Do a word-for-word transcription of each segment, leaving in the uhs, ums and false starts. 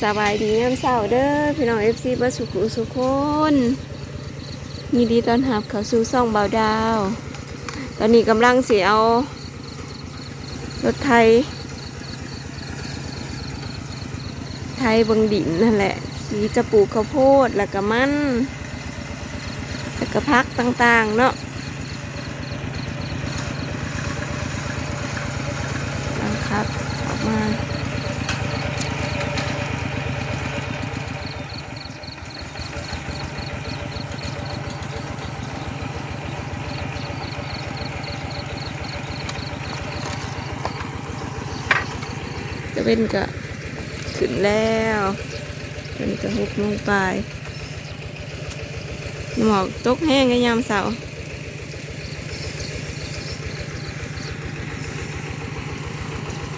สบายดียามเช้าเด้อพี่น้อง เอฟซี เบิดสุขุสุคน ยินดีต้อนรับเข้าสู่ช่องบ่าวดาว ตอนนี้กำลังสิเอารถไถ ไถเบิ่งดินนั่นแหละ สิจะปลูกข้าวโพดแล้วก็มัน แล้วก็ผักต่างๆเนาะ นะครับ ออกมา ตะเว็นก็ขึ้นแล้ว ตอนนี้ก็หกโมงปลาย หมอกตกแฮงในยามเช้า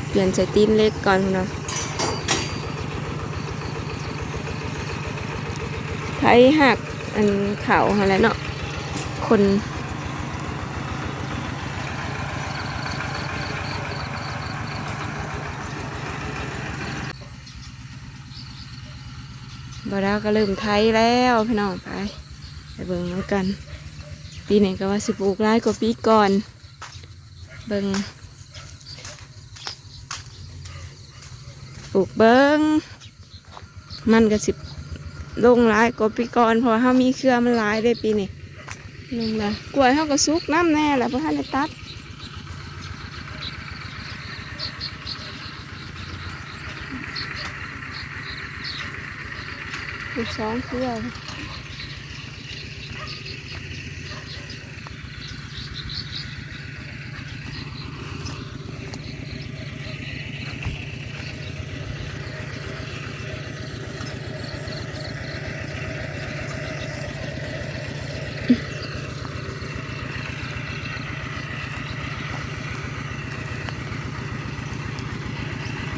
เปลี่ยนใส่ตีนเหล็กก่อนพุ้นน่ะ ไผฮักอันเขาหั่นแหละเนาะ คน บ่าวดาวก็เริ่มไถแล้วพี่น้อง ไป ไปเบิ่งนำกัน ปีนี้ก็ว่าสิปลูกหลายกว่าปีก่อน เบิ่ง ปลูกเบิ่ง มันก็สิลงหลายกว่าปีก่อน เพราะว่าเฮามีเครือมันหลายเด้ปีนี้ ลงหลาย กล้วยเฮาก็สุกนำแน่ล่ะ บ่ทันได้ตัด ปลูกสองเครือ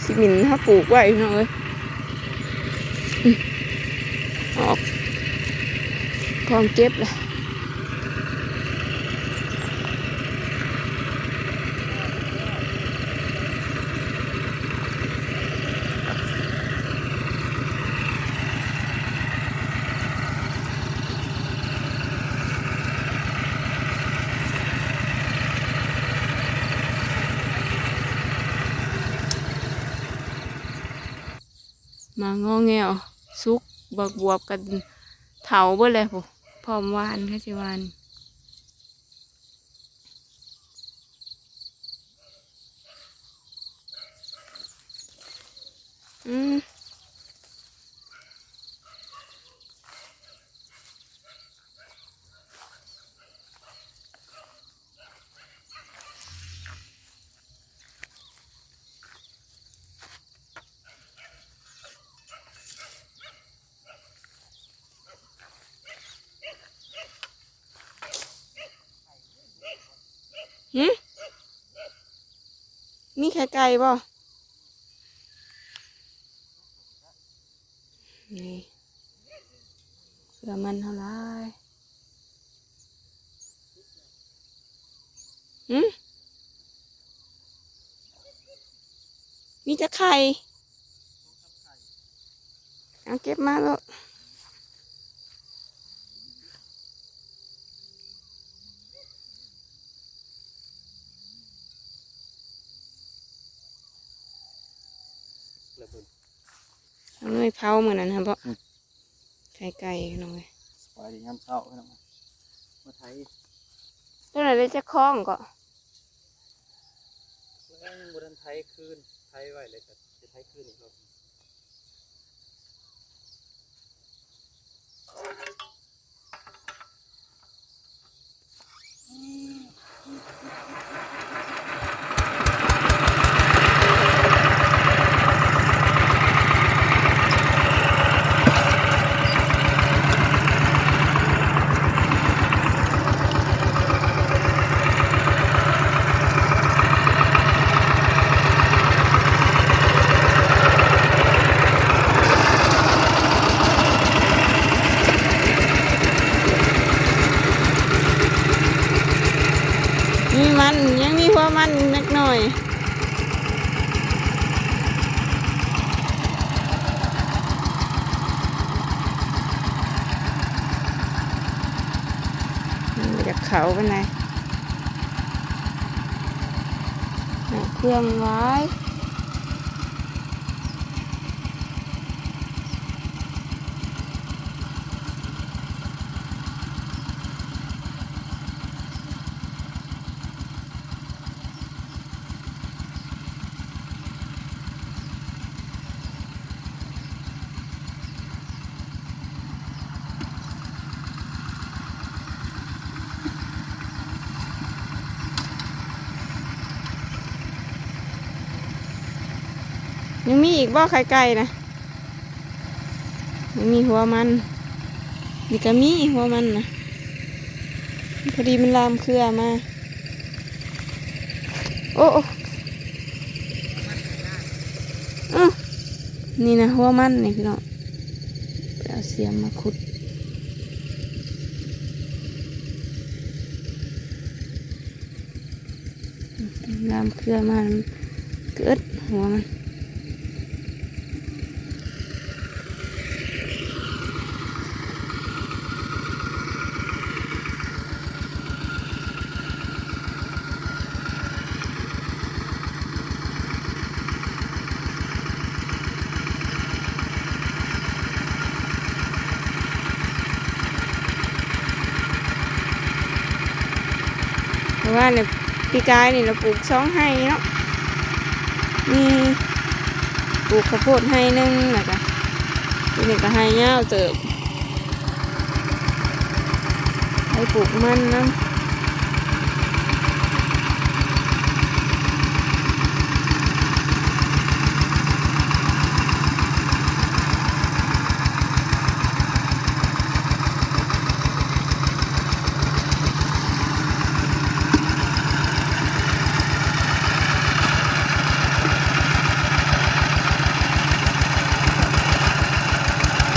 สิหมิ่นเฮาปลูกไว้พี่น้องเอ้ย อืม ออก พร้อมเก็บละ มางอแงว สุก บักบวบกัน เถาเบิดเลยพุ้น พร้อมหว่าน เขาสิหว่าน อืม หึ มีไข่ไก่บ่ นี่ เครือมันเท่าไหร่ หึ มีจักไข่ เอาเก็บมาโลด เอาหน่วยเผามื้อนั้นหั่นบ่ อืม ไข่ไก่พี่น้องเอ้ย สบายดียามเช้าพี่น้อง มาไถ ตัวไหนเลยจะคล้องก็ ยังบ่ทันไถคืน ไถไว้เลยก็จะไถคืนอีกรอบ เขาไปไหนหาเครื่องไว้ ยังมีอีกบ่ไข่ไก่นะ ยังมีหัวมัน นี่ก็มีหัวมันนะ พอดีมันลามเครือมา โอ้ โอ้ อื้อ นี่นะหัวมันนี่พี่น้อง ไปเอาเสียมมาขุด ลามเครือมา มันเกิดหัวมัน เพราะว่าเนี่ย ปีกายนี่เราปลูกสองไฮ่เนาะ มีปลูกข้าวโพดไฮ่หนึ่ง แล้วก็ ทีนี้ก็ไฮ่ยาวเติบ ไฮ่ปลูกมันนำ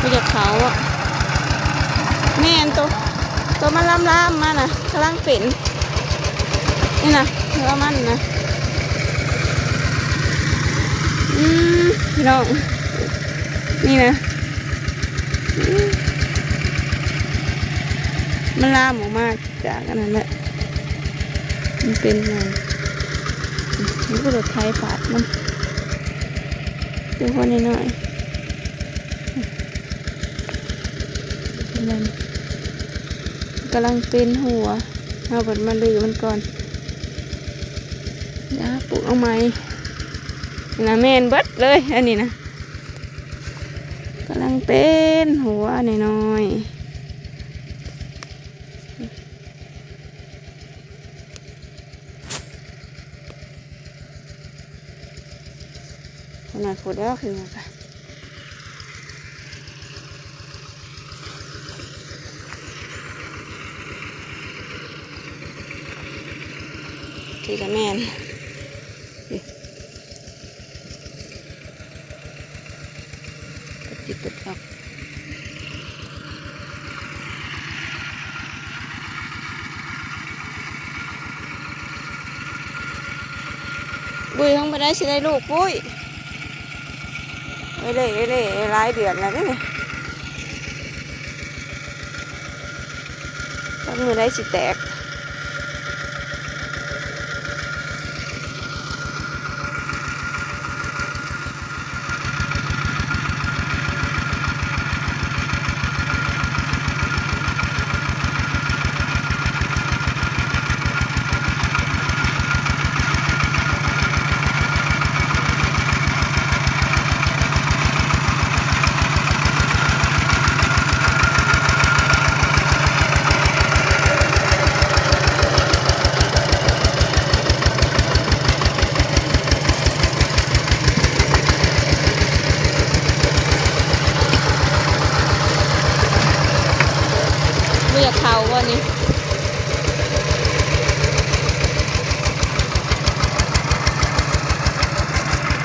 บ่อยากเขาอะ แม่น ตัว ตัวมันลามๆมานะ กำลังเป็น นี่นะ หัวมันนะ อืม พี่น้อง นี่นะ อืม มันลามออกมาจากอันนั้นแหละ มันเป็นไง มันก็รถไถปาดมัน ตัวคนน้อยๆ กำลังเป็นหัว เอาเบิดมาลือมันก่อน เดี๋ยวปลูกเอาใหม่ นี่นะ แม่นเบิดเลย อันนี้นะ กำลังเป็นหัวน้อยๆ ขนาดโคตรแล้วคือมันก็ ที่กะแม่น นี่ กระจิบกระจอก ปุ้ย เพิ่งไปได้สิได้ลูก ปุ้ย เอ้ย เลย เอ้ย เลย หลายเดือนแล้วเด้นี่ จักมื้อใดสิแตก บ่อยากเข้าบ่นี่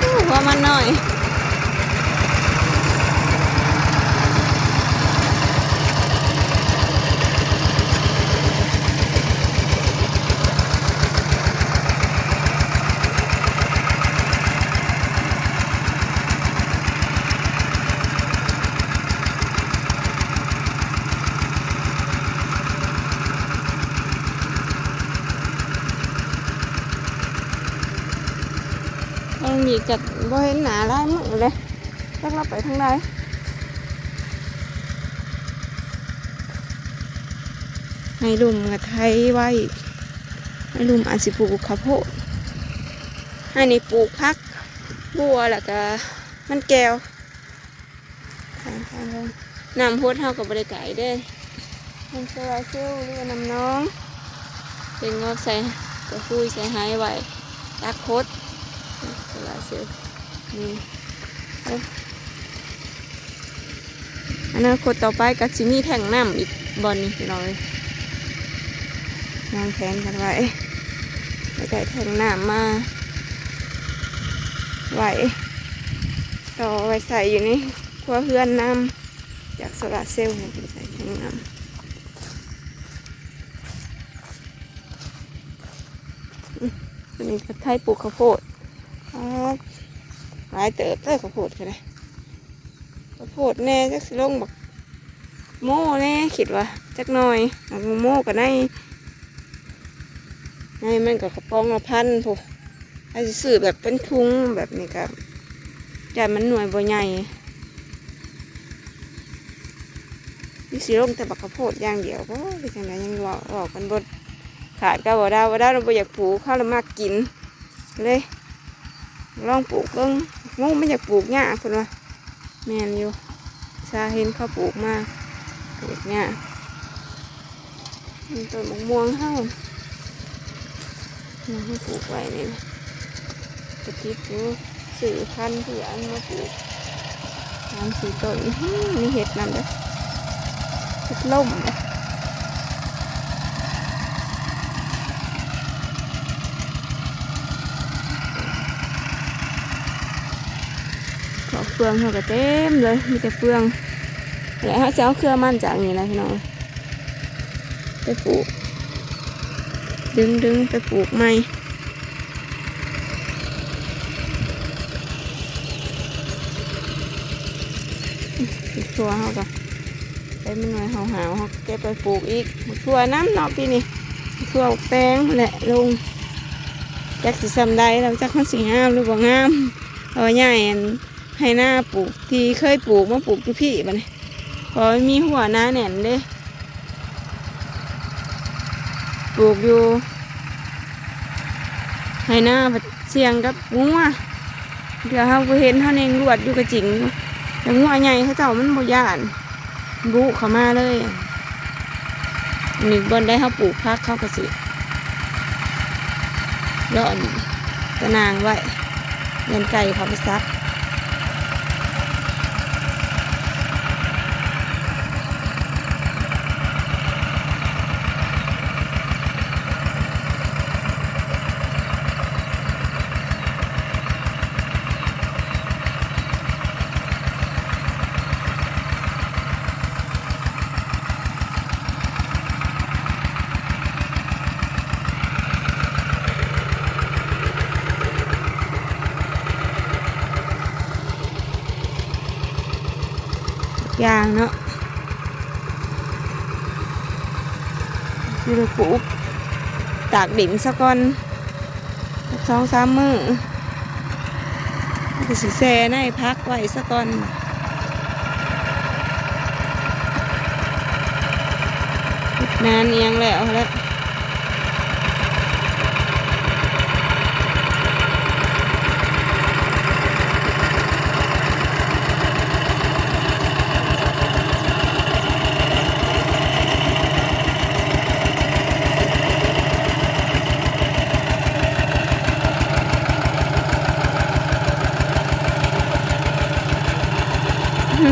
อู้ หัวมันน้อย เ อีกจัดบ่เห็นหน้าหลายมื้อเลย จักเราไปทางใด ให้ลุ่มกะไถไว้ ให้ลุ่มอาจสิปลูกข้าวโพด ให้นี่ปลูกผักบัวแล้วก็มันแก้ว น้ำหดเฮาก็บ่ได้ไกลเด้ น้ำโซลาร์เซลล์หรือว่าน้ำหนอง เป็นงอกใส่กระพุ้ยใส่ไฮไว้ ตักหด โซลาร์เซลล์ นี่ โอ้ อนาคตต่อไปก็สิมีแท้งน้ำอีกบ่อนนี่พี่น้องเอ้ย วางแผนกันไว้ แล้วก็แท้งน้ำมา ไว้ ต่อไว้ใส่อยู่ในครัวเฮือนนำ จากโซลาร์เซลล์เนี่ยเป็นใส่แท้งน้ำ อืม อันนี้ก็ไถปลูกข้าวโพด อ๋อ หลายเติบเด้อข้าวโพดก็ได้ ข้าวโพดแน่ จักสิลงบักโม่แน่ คิดว่า จักหน่อย บักโม่ก็ใน ในมันก็กระป๋องละพันพุ้น ถ้าสิซื้อแบบเป็นถุงแบบนี้ก็ ย่านมันหน่วยบ่ใหญ่ นี่สิลงแต่บักข้าวโพดอย่างเดียวบ่ หรือจั่งใด ยังเว้า เว้ากันบ่ขาดกับบ่าวดาว บ่าวดาวน่ะบ่อยากปลูก เขาละมักกิน เลย ลองปลูกเบิ่ง หมู่มันอยากปลูกหญ้าเพิ่นว่า แม่นอยู่ ซาเห็นเขาปลูกมา ปลูกหญ้า นี่ต้นมะม่วงเฮา นี่ให้ปลูกไว้นี่ กะติดอยู่ ซื้อพันธุ์เพื่ออันมาปลูก สามสี่ต้น อื้อหือ มีเห็ดนำเด้อ เห็ดล่ม ดอกเฟืองเขาก็เต็มเลย มีแต่เฟือง แล้วเขาจะเอาเครือมันจากนี่นะพี่น้อง ไปปลูก ดึงดึงไปปลูกใหม่ บักถั่วเขาก็ ไปมันหน่วยหาวๆ เขาก็เก็บไปปลูกอีก บักถั่วนำเนาะปีนี้ บักถั่วบักแตงแหละลง จักสิส่ำใดแล้ว จักมันสิงามหรือบ่งาม เอาใหญ่อัน ให้นาปลูก ที่เคยปลูกมาปลูกอยู่พี้บัดนี้ เพราะมันมีหัวนาแน่นเด้ ปลูกอยู่ ให้นาบัดเสี่ยงกับงัว เดี๋ยวเฮาบ่เห็น เฮาแน่งลวดอยู่กะจิงอยู่ แต่งัวใหญ่เขาเจ้ามันบ่ย้าน บุเข้ามาเลย นี่บ่อนใดเฮาปลูกผัก เขาก็สิเลาะตะนางไว้ ย่านไก่เขาไปซัก อย่างเนาะ สิได้ปลูก ตากดินซะก่อน สองสามมื้อ ก็สิแช่ในผักไว้ซะก่อน นานเอียงแล้วแหละ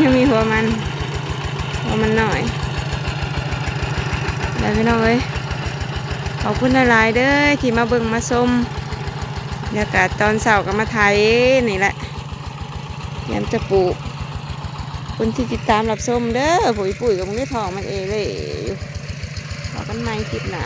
ยังมีหัวมัน หัวมันน้อย แล้วพี่น้องเอ้ย ขอบคุณหลายๆเด้อ ที่มาเบิ่งมาชม บรรยากาศตอนเช้าก็มาไถนี่แหละ เตรียมจะปลูก คนที่ติดตามรับชมเด้อ ปุ๋ยปุ๋ยกับมึงได้ทองมันเองเลยอยู่ พอกันใหม่คลิปหน้า